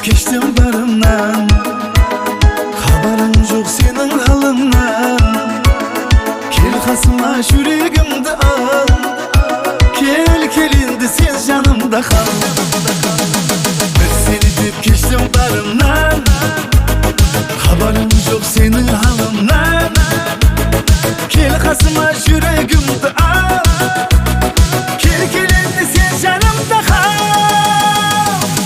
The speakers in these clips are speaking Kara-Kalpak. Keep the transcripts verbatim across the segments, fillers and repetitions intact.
Keshtim barımnan, xabarıń joq seniń halıńnan. Kel qasıma, júregimdi al. Kel, kel endi sen janımda qal. Bir seni dep keshtim barımnan, xabarıń joq seniń halıńnan. Kel qasıma, júregimdi al. Kel, kel endi sen janımda qal.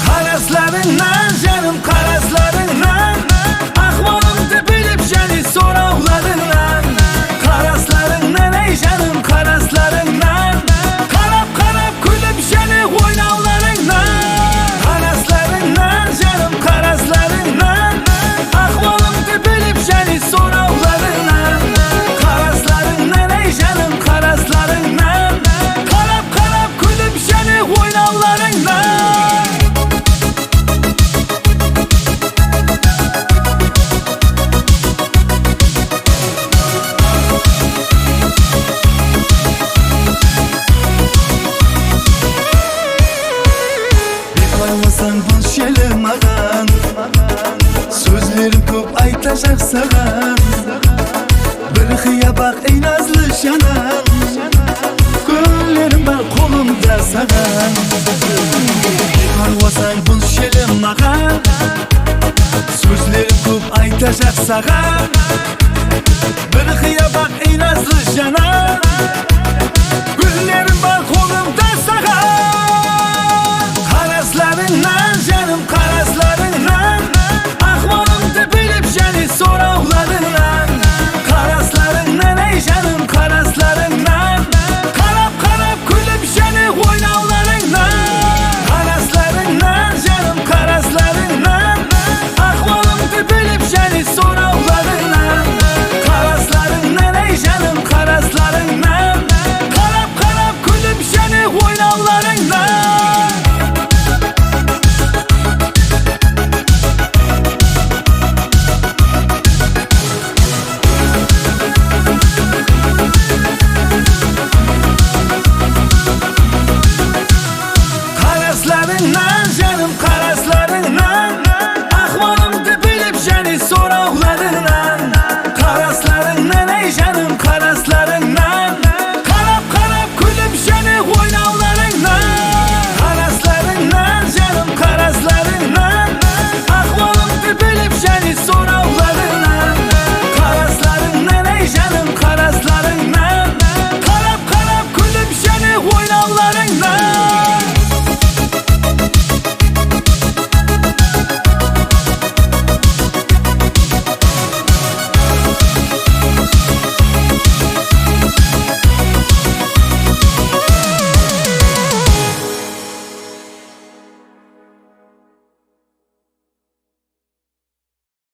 Qaraslarıńnan, janım, qaraslarıńnan. Ahwalımdı bilip jáne sorawlarıńnan. Qaraslarıńnan, áy, janım, qaraslarıńnan. Qarap, qarap kúlip jáne oynawlarıńnan. Qaraslarıńnan, janım, qaraslarıńnan. Ahwalımdı bilip jáne sorawlarıńnan. Qaraslarıńnan, áy, janım, qaraslarıńnan. Qarap, qarap kúlip jáne oynawlarıńnan. Bek barmasań bul sheli maǵan, sózlerim kóp aytajaq saǵan. Bir qıya baq, ey nazlı janan, gúllerim bar qolımda saǵan. Bek barmasań bul sheli maǵan, sózlerim kóp aytajaq saǵan. Bir qıya baq, ey nazlı janan, gúllerim bar qolımda saǵan. Qaraslarıńnan, janım, qaraslarıńnan. Ahwalımdı bilip jáne sorawlarıńnan. Qaraslarıńnan, áy, janım, qaraslarıńnan. Qarap, qarap kúlip jáne oynawlarıńnan. Qaraslarıńnan, janım, qaraslarıńnan. Ahwalımdı bilip jáne sorawlarıńnan. Qaraslarıńnan, áy, janım, qaraslarıńnan. Qarap, qarap kúlip jáne oynawlarıńnan. Qaraslarıńnan,